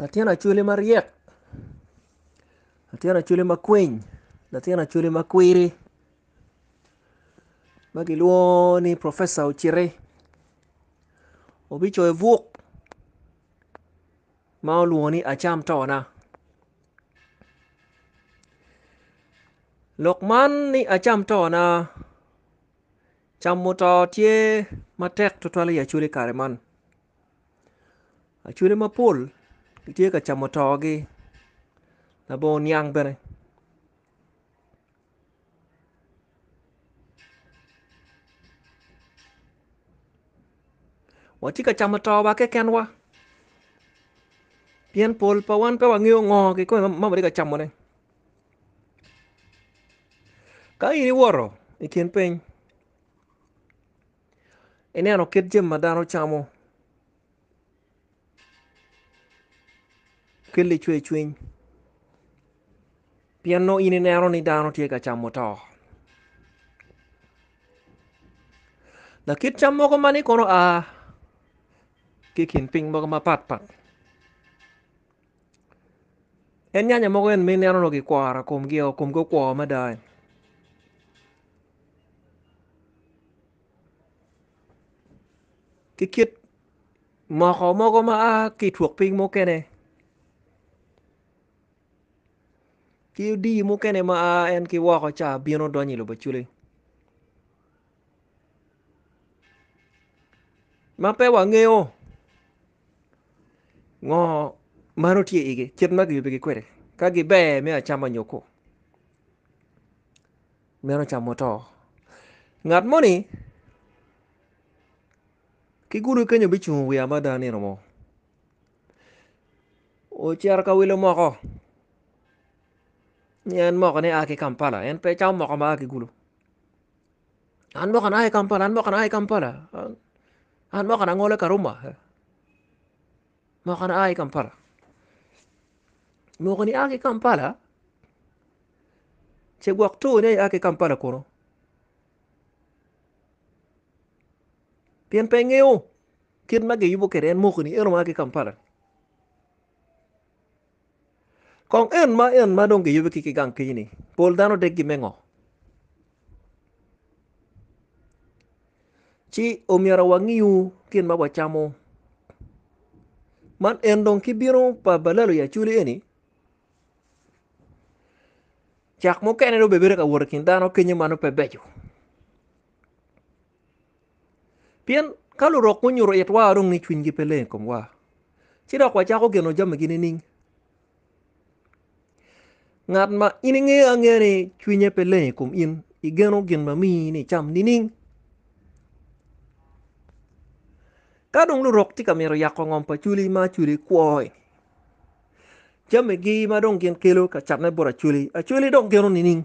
Latin acholi maryek latin acholi makwiny latin acholi makwiri ma kilwongo ni professor Ociti obicoyo buk ma olwongo ni acam tona lok man ni acam tona camo to tye matek tutwal i acholi i kare man. Acholi mapol gitye ka camo togi labongo niang bene watye ka camo towa kekenwa pien pol pa wan pe wangeyo ngo kikome ma watye ka camone ka in iwoto i kin piny Ineno kit jami ma dano camo keli cwercwiny pien nongo in ineno ni dano tye ka camo to lakit cam mogo ma ni kono oa ki i kin piny mogo mapatpat en nyanya mogo eni ma ineno nongo gikworo komgio komgi okwo mada. Ki kit moko mogo ma a ki i twok piny mukene ki odii mukene ma a en ki woko ca bino donyo i lobo Acholi ma pe wangeyo ngo ma nongo tye i igi kit ma kiyubogi kwede ka giber me acama nyo ko. Meno camo to. Ngat moni ki gulu kenyo bicungo wiya mada nino mo. Ocito ka wilo moko ni en mokone a ki Kampala en pe camo moko ma a ki gulu. An mokona a ki Kampala an mokona a ki Kampala an mokona ngolo Karuma mokona a ki Kampala mokoni a ki Kampala Ce gwok tone aye a ki Kampala kunu pien pe ingeyo kit ma giyubo kwede en moko-ni eno ma a ki Kampala kong en ma en ma dong giyubo ki gang kenyo-ni pol dano deggi me ngo ci omyero wangiyu gin ma wacamo man en dong ki bino pa balalo i Acholi eni Cak mukene dong obedo ka wot i kin dano kenyo ma nongo pe beco pien ka lurok gunyuto itwa dong ni cwinygi pe leng i komwa ci dok wacako geno jamigi nining? Ngat ma in ingeyo angeya ni cwinye pe leng i kom in igeno gin ma miyi ni icam nining? Ka dong lurok tye ka mito yako ngom pa Acholi ma Acholi kwo-ni Jamigi ma dong gin kelo ka catone bot Acholi, Acholi dong geno nining?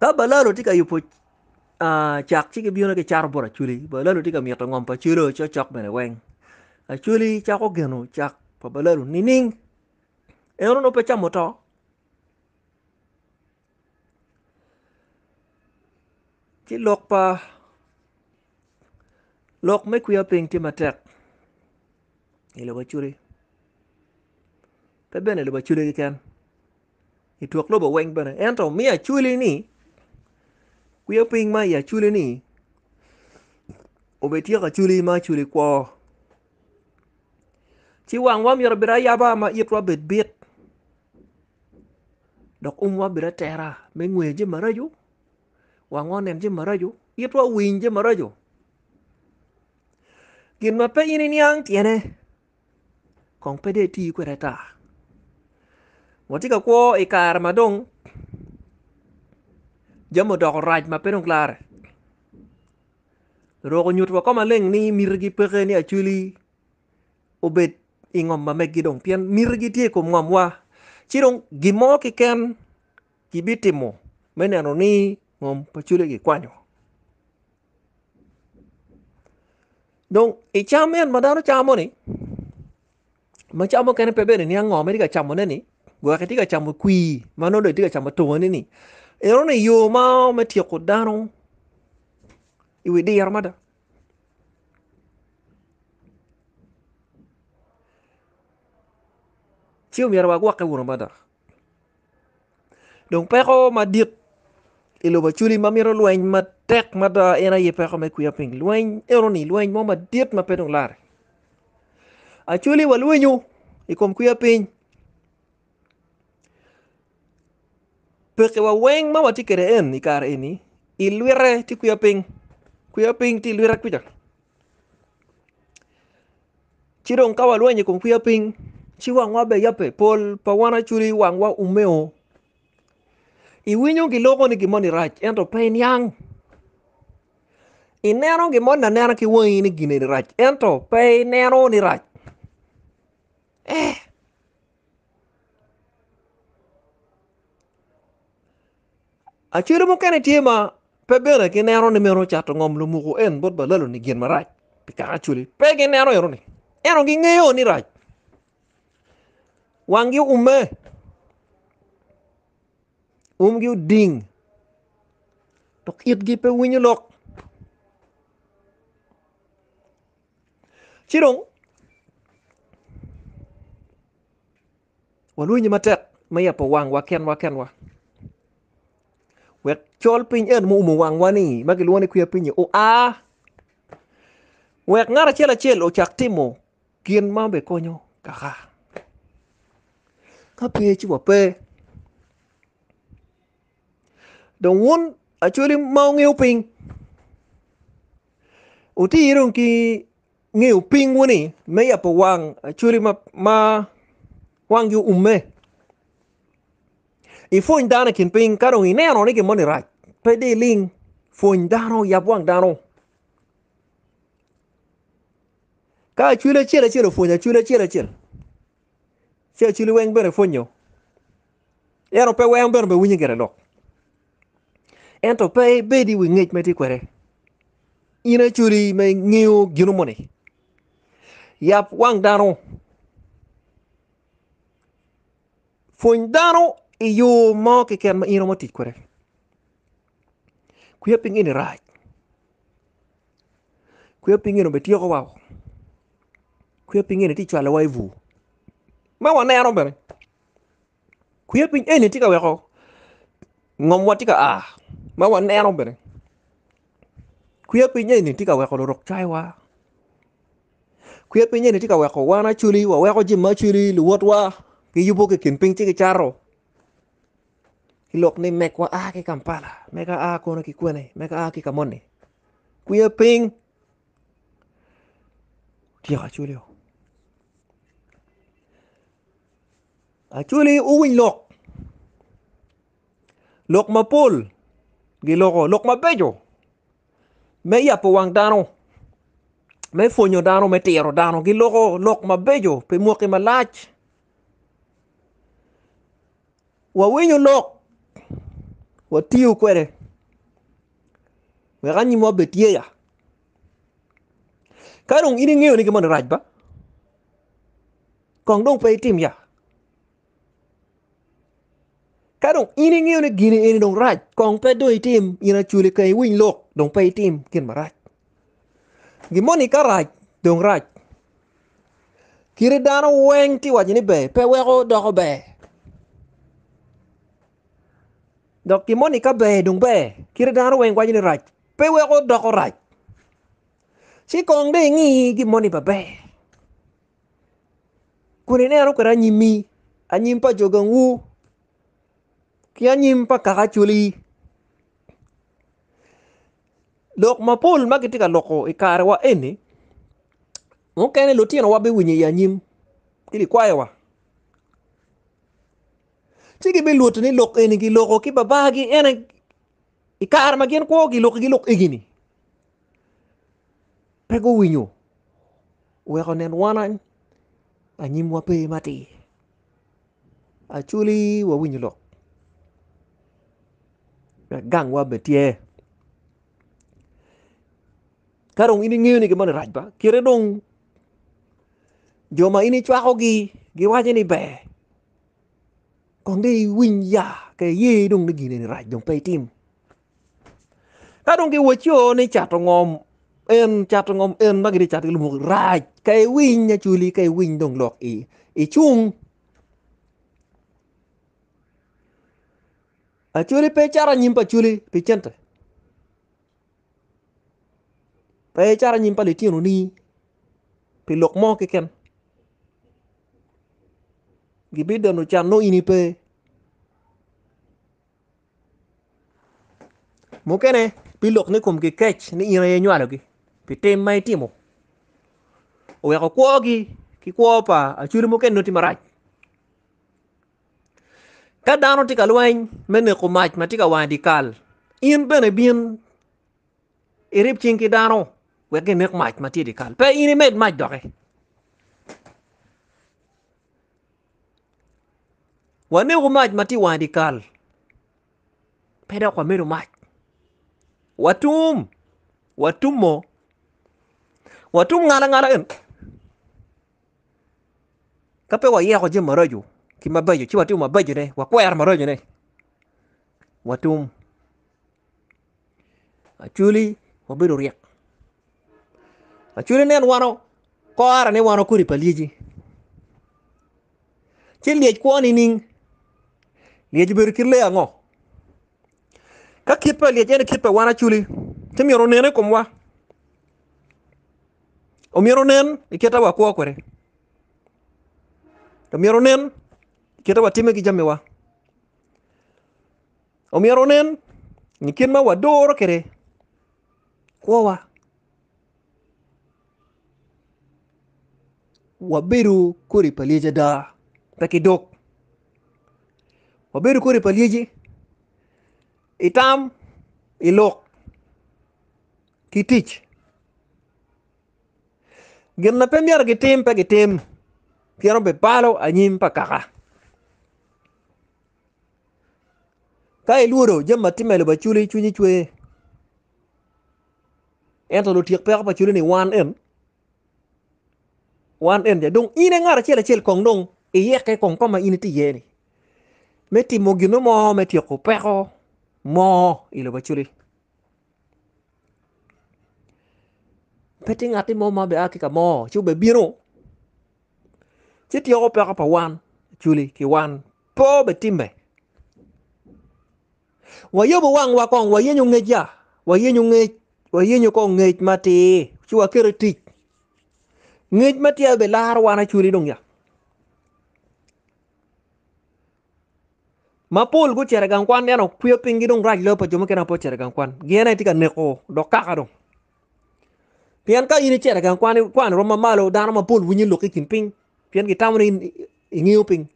Ka balalo tye ka yubo cak ci gibino gicato bot Acholi, balalo tye ka mito ngom pa Acholi cokcok bene weng. Acholi cako geno cak pa balalo nining? En onongo pe camo to. Ci lok pa lok me kwiya piny tye matek i lobo Acholi pe bene i lobo Acholi keken i twok lobo weng bene ento me Acholi ni kwiya piny ma i Acholi ni obityeko Acholi ma Acholi kwo ci wangwa myero obed ayaba ma itwa bed bit dok umwa obed atera me ngweyo jami maraco wangwa onen jami maraco itwa owiny jami maraco gin ma pe in iniang tyene kong pe dong iti kwede ata watye ka kwo i kare ma dong jami odoko rac ma pe dong larre rok onyuto wa ka maleng ni mitigi peke ni acholi obed i ngom ma meggi dong pien mitigi tye i kom ngomwa ci dong gin mo keken gibitimo me neno ni ngom pa cwale gikwanyo. Dong i cam en ma dano camo-ni ma cam mukene pe bene niang ngo ma itye ka camone-ni wek itye ka camo kwir ma nongo dong itye ka camo tongone-ni enoni yo mo me tyeko dano i wi diro mada. Ci omyero wagwokke wunu mada. Dong peko madit i lobo Acholi ma mito lweny matek mada en aye peko me kwiya piny. Lweny enoni lweny mo madit ma pe dong larre. Acholi walwenyo i kom kwiya piny. Pekiwa weng ma watye kwede en i kare eni i lwite tye kwiya piny, kwiya piny tye i lwite kwica. Ci dong ka walwenyo i kom kwiya piny ci wangwa bene yabbe pol pa wan acwali wangwa umeo iwinyo giloko ni gin moni rac ento pe iniang ineno gin moni anena ki wangi ni gin eni rac ento pe ineno ni rac eh. Acwele mukene tye ma pe bene gineno ni meno cato ngom lumuku en bot balalo ni gin marac pi kaka acwele pe gineno eno ni ento gingeyo ni rac wanggi oume umgi oding dok itgi pe winyo lok ci dong Walwenyo matek me yabo wangwa kenwa kenwa wek col piny en ma oumo wangwa-ni ma gilwongo ni kwiya piny-nyi oa wek ngat acel acel ocak timo gin ma bikonyo kaka. Ka pe ci wape. Dong wun acholi ma wungeyo piny wuti dong ki ngeyo pinywu ni me yabo wang acholi ma wanggi oumme. Ipwony dano i kin piny ka dong ineno ni gin moni rac pe dong iling pwony dano yab wang dano. Ka acholi acel acel opwonyo acholi acel acel ci acholi weng bene pwonyo ento pe weng bene winyo gire lok. Ento pe ibed i wi ngec ma itye kwede in acholi ma ingeyo gino moni yab wang dano pwony dano i yo mo keken ma in iromo tic kwede kwiya piny eni rac kwiya piny eni obityeko wa kwiya piny eni tye ka cwalowa i bur ma waneno bene. Kwiya piny eni tye ka weko ngomwa tye ka a ma waneno bene kwiya piny eni tye ka weko lurok cayowa kwiya piny eni tye ka weko wan acholi waweko jami ma acholi luwotwa giyubo ki i kin piny ci gicato ki lok ni mekwa a ki Kampala mega a kono ki kwene mega a ki ka moni kwiya piny otyeko acholi-o. Acholi wuwiny lok, lok mapol giloko lok mabeco me yabo wang dano me pwonyo dano me tiro dano giloko lok mabeco pi mwaki malac wawinyo lok watiyo kwede wek anyimwa obed tye ya ka dong in ingeyo ni gin moni rac ba. Kong dong pe itim ya. Ka dong in ingeyo ni gini eni dong rac, kong pe dong itim in acwali ka iwiny lok dong pe itim gin marac. Gin moni ka rac dong rac. Kite dano weng tye waco ni ber pe weko doko ber. Dok gin moni ka ber dong ber kite dano weng waco ni rac pe weko doko rac. Ci kong dong ingi gin moni maber. Kun ineno kwede anyimmi, anyim pa jo gangwu ki anyim pa kaka Acholi. Lok mapol ma gitye ka loko i karewa eni mukene lutinowa biwinyo i anyim ki likwayowa ci gibilwoto ni lok eni giloko ki babagi ene i kare ma gin kwo giloko ki lok egini. Pe guwinyo wek onen wan anyimwa pe matir. Acholi wawinyo lok wek gangwa obed tye. Ka dong in ingeyo ni gin moni rac ba kite dong jo ma in icwakogi giwaco ni ber kong dong iwiny ya ka iye dong ni gin eni rac dong pe itim. Ka dong giwaccio ni cato ngom en cato ngom en ma gitye ka cato ki lumok rac ka iwiny acwali ka iwiny dong lok icung. Acholi pe icato anyim pa acholi pi cente. Pe icato anyim pa litinoni pi lok mo keken. Gibideno can nongo in ipe. Mukene bilok ni komgi kec ni in aye inywalogi pi tim ma itimo oweko kwogi ki kwo pa acholi mukene nongo tye marac. Ka dano tye ka lweny me neko mac ma tye ka wang i dye kal, in bene bin irib cing ki dano wek ginek mac ma tye i dye kal. Pe in imed mac doki. Waneku mac ma tye wang i dye kal, pe dok wamedo mac. Watum, watumo, watum ngala ngala en. Ka pe wayeko jami maraco ki mabeco ci watimo mabecone, wakwero maracone, watum. Acholi wabedo ryek. Acholi nen wan kore ni wan okodi pa lyeci. Ci lyec kwo nining? Lyec obedo kit lee ango? Ka kit pa lyec en kit pa wan acholi ci myero onen i komwa. Omyero onen i kit ma wakwo kwede. Omyero onen i kit ma watime ki jamiwa. Omyero onen i kit ma waduro kwede kwowa. Wabedo kodi pa lyeci ada pe ki dog. Wabedo kodi pa lyeci i tam, i lok ki tic. Gin ma pe myero gitim pe gitim pien obibalo anyim pa kaka. Ka ilwodo jami ma timme i lobo Acholi cwinyi cwer ento lutyek peko pa Acholi ni wan en wan en ja dong in ngat acel acel kong dong iyekke kong ka ma in itye iye ni me timo gin mo me tyeko peko mo i lobo Acholi. Pe tye ngatti mo ma bia ki ka mo ci obebino ci tyeko peko pa wan Acholi ki wan pe obitimme. Wayubo wangwa kong wayenyo ngec ya wayenyo ngec wayenyo kong ngec matir ci waketo i tic ngec ma tye bilaro wan Acholi dong ya mapol gucito i gang kwan ento kweyo pinygi dong rac loyo pa jo mukene ma pe ocito i gang kwan gin aye tye ka neko dok kaka dong pien ka in icito i gang kwan ikwano rwom mamalo dano mapol winyo lokki i kin piny pien gitamo ni in ingeyo piny.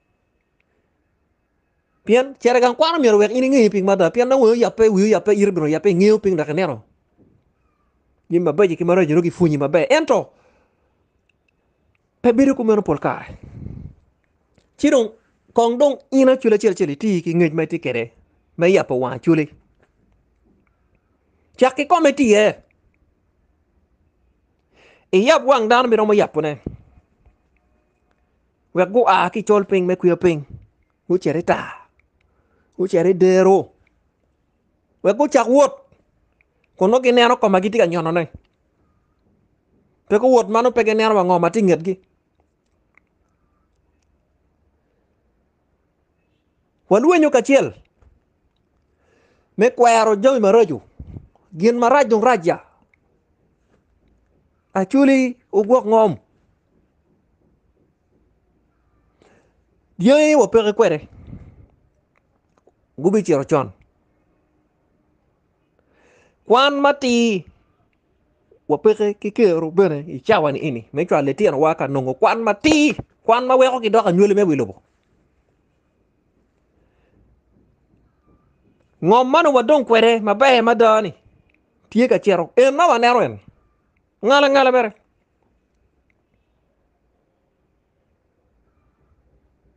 Pien cito i gang kwan omyero owek in inge piny mada pien nongo oyabbe wi oyabbe ite bene oyabbe ingeyo piny dok ineno jami mabeco ki maraco dong gipwonyi maber ento pe bedo kumeno pol kare ci dong kong dong in acwali acel acel iti ki ngec ma itye kwede me yabo wang acwali cak ki kome tye iye iyab wang dano ma iromo yabone. Wek gua ki i col piny me kwiya piny, gucit i tar, gucit i dero, wek gucak wot kun nongo gineno ka ma gitye ka nyonone. Pe guwot ma nongo pe gineno wa ngo ma tye i ngetgi. Walwenyo kacel me kwero jami maraco, gin marac dong rac ya. Acholi wugwok ngom. Dyangi wapeke kwede gubicito con kwan matir wapeke ki kero bene i cawa ni eni me cwalo litinowa ka nongo kwan matir kwan ma weko gidoko anywali me wi lobo. Ngom ma nongo wadong kwede maber mada-ni tye ka cito en ma waneno en ngala ngala mere.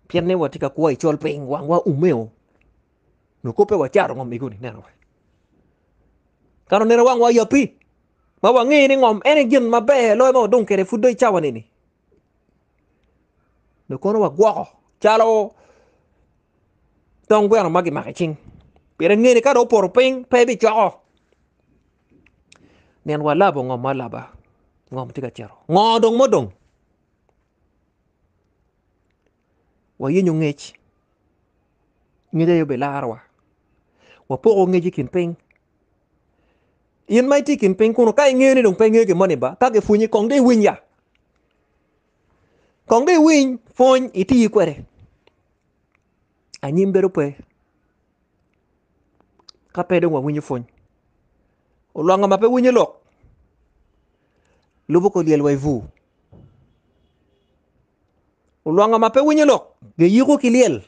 Pien ni watye ka kwo i col piny wangwa umeo nyo kop pe wacato ngom mego-ni neno wa ka oneno wangwa oyabbi ma wange ni ngom en aye gin maber loyo ma wadong kwede pud dong i cawa ni-ni nyo kono wagwoko calo tong gweno ma kimako i cing pien inge ni ka dong opoto piny pe ibicoko. Nen walabo ngom alaba, ngom tye ka cito. Ngo dong mudong? Wayenyo ngec, ngec aye obilarowa. Wapoko ngec i kin piny. In ma itye i kin piny kunu ka ingeyo ni dong pe ingeyo gin moni ba, ka gipwonyi kong dong iwiny ya. Kong dong iwiny pwony iti kwede. Anyim bedo pe ka pe dong wawinyo pwony. Olongo ma pe winyo lok lubo kor lyel wa i bur. Olongo ma pe winyo lok giyiko ki lyel.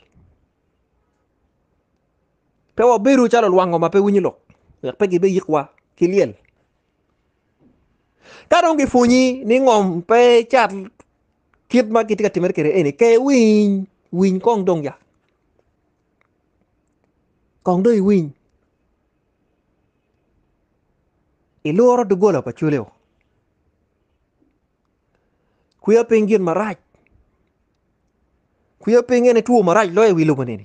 Pe wabedo calo olwango ma pe winyo lok wek pe gibiyikwa ki lyel. Ka dong gipwonyi ni ngom pe cat kit ma gitye ka timere kwede eni ke iwiny, winy kong dong ya. Kong dong iwiny. Iluro doggola pa cwaleo. Kwiya piny gin marac. Kwiya piny ene two marac loyo i wi lobo nini.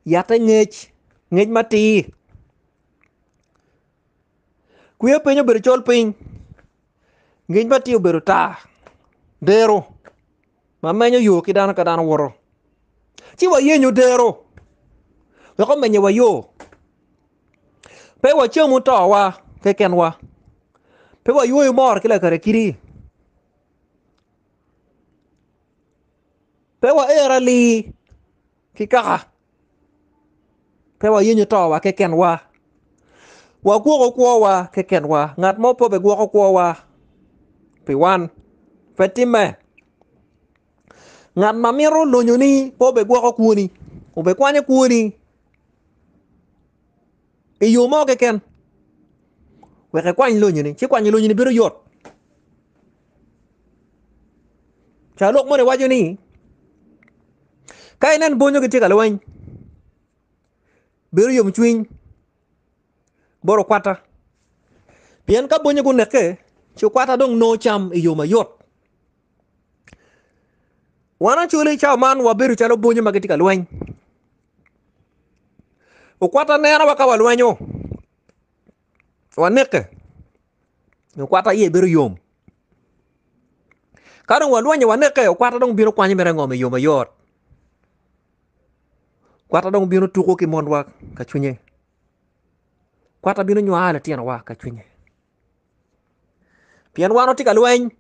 Yatte ngec, ngec matir. Kwiya piny obedo col piny, ngec matir obedo tar, dero ma menyo yo ki dano ka dano woto. Ci wayenyo dero wek omenyiwa yo. Pe wacamu towa kekenwa, pe waywoyo mor ki lakarakidi, pe waero alii ki kaka, pe wayenyo towa kekenwa, wagwoko kwowa kekenwa. Ngat mo pe obigwoko kwowa pi wan, pe timme. Ngat ma mito lonyoni pe obigwoko kwoni, obikwanyo kwoni i yo mo keken wek ekwany lonyoni, ci kwanyo lonyoni bedo yot. Carolok moni waco ni ka inen bonyo gitye ka lweny bedo yomcwiny bot okwata pien ka bonyo gunekke ci okwata dong nongo cam i yo mayot. Wan Acholi i cawa man wabedo calo bonyo ma gitye ka lweny. Okwata nenowa ka walwenyo waneke okwata iye bedo yom ka dong walwenyo waneke okwata dong bino kwanyo mere ngom i yo mayot okwata dong bino tuko ki monwa ka cwinye okwata bino nywaro litinowa ka cwinye pien wan watye ka lweny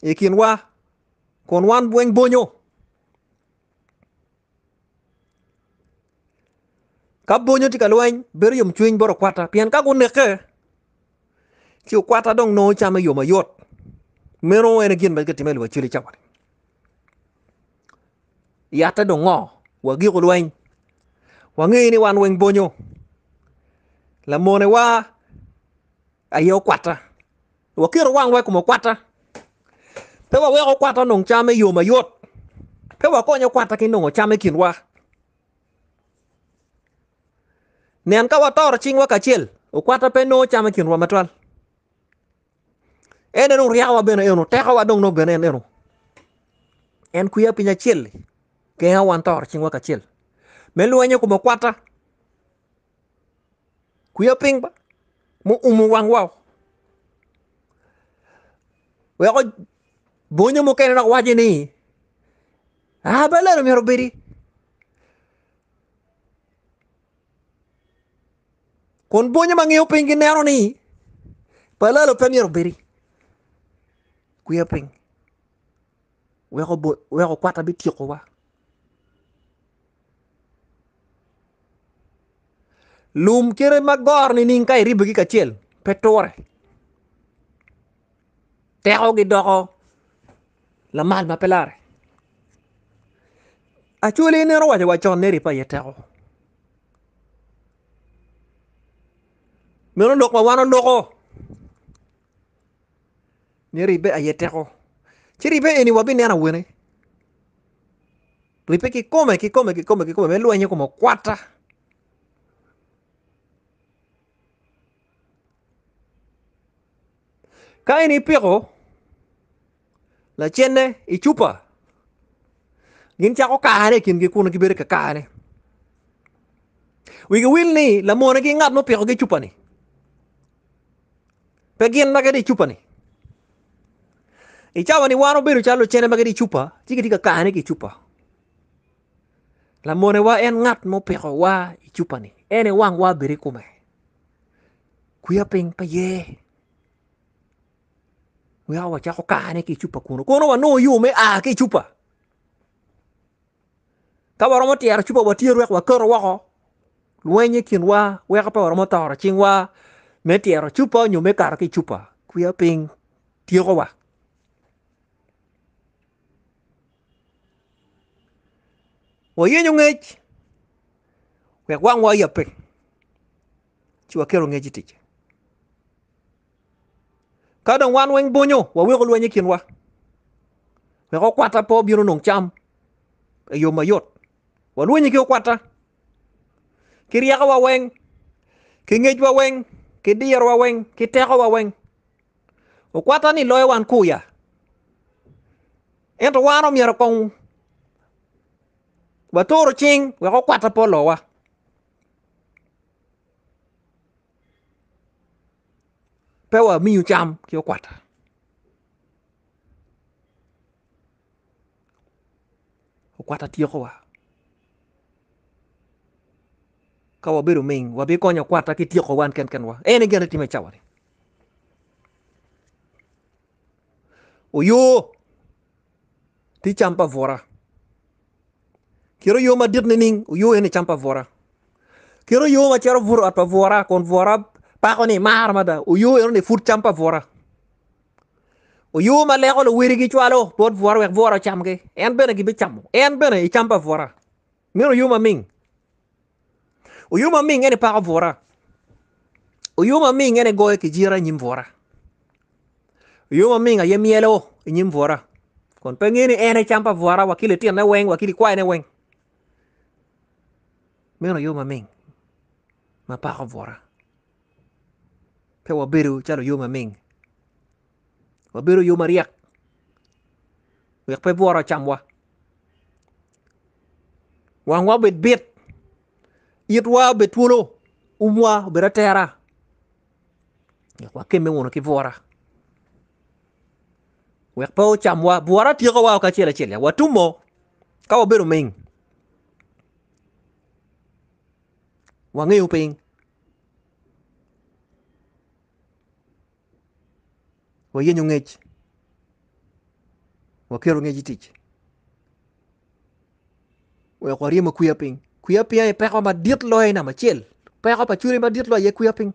i kinwa kun wan weng bonyo. Ka bonyo tye ka lweny bedo yomcwiny bot okwata pien ka guneke ci okwata dong nongo cam i yo mayot meno en aye gin ma tye ka timme i lobo acel i cawa-ni yatte dong ngo wagiko lweny wange ni wan weng bonyo lamonewa aye okwata. Waketo wangwa i kom okwata. Pe waweko okwata onong cam i yo mayot. Pe wakonyo okwata ki nongo cam i kinwa. Nen ka watoro cingwa kacel, okwata pe nongo cam i kinwa matwal. En dong ryekowa bene eno, tekowa dong nongo bene en eno. En kwiya piny acel-li gengo wan toro cingwa kacel me lwenyo i kom okwata. Kwiya piny ba muumo wangwa weko bonyo mukene dok waco ni aa pe lelo myero obedi kun bonyo ma ngiyo piny gineno ni pa lalo pe myero obedi kwiya piny weko okwata bityekowa. Lum kite ma goro nining ka iribogi kacel pe ture tekogi doko lamal ma pe larre. Acholi ineno owaco wa con ni ribbe aye teko meno lok ma wan oloko ni ribbe aye teko ci ribbe eni wabineno awene. Ribbe kikome kikome kikome kikome me lweny i kom okwata. Ka in ipiko lacenne i cupa gin cako kare i kingi kun gibedo ka kare. Wigi wil ni lamonegi ngat ma opikogi i cupa-ni Pe gin ma gitye i cupa-ni. I cawa-ni wan wabedo calo lucene ma gitye i cupa ci gitye ka kane ki i cupa. Lamonewa en ngat ma opikowa i cupa-ni, en aye wangwa bedo i kome. Kwiya piny pe ye. Weko wacako kane ki i cupa kunu. Kono wanongo yo me a ki i cupa. Ka waromo tyero cupa watyer wek waketo woko, lweny i kinwa weko pe waromo toro cingwa me tyero cupa nyo me kato ki i cupa. Kwiya piny tyekowa. Wayenyo ngec wek wangwa oyabbe ci waketo ngec i tic. Ka dong wan weng bonyo waweko lweny i kinwa wek okwata pe obin onong cam i yo mayot. Walwenyo ki okwata ki ryekowa weng, ki ngecwa weng, ki dirowa weng, ki tekowa weng. Okwata ni loyo wan kuya. Ento wan omyero kong watoro cing wek okwata pe olowa. Pe wamiyo cam ki okwata. Okwata tyekowa. Ka wabedo ming wabikonyo okwata ki tyeko wan kenkenwa. En aye gin atime i cawa-ni. Oyo tye cam pa bura kit oyo madit nining oyo eni cam pa bura kit oyo ma cito buto i ot pa bura kun bura pako ni emaro mada oyo enoni pud cam pa bura oyo ma leko luwedigi cwalo bot bura wek bura ocamgi en bene gibicamo en bene i cam pa bura meno oyo maming. Oyo maming en pako bura. Oyo maming en goyo kijira i nyim bura. Oyo maming aye myelo i nyim bura. Kun pe ngeyo ni en aye cam pa bura wa ki litinone weng wa ki likwayone weng. Meno oyo maming ma pako bura. Pe wabedo calo oyo maming. Wabedo oyo maryek wek pe bura ocamwa. Wangwa obed bit, itwa obed twolo, umwa obed atera wek wakemme wunu ki bura wek pe ocamwa. Bura tyekowa kacel acel ya watumo ka wabedo ming wangeyo piny. Wayenyo ngec, waketo ngec i tic wek waryem kwiya piny. Kwiya piny aye peko madit loyo namba acel peko pa cwiny madit loyo aye kwiya piny.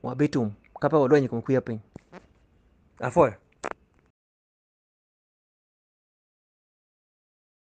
Wabitum ka pe walwenyo i kom kwiya piny. Apwoyo.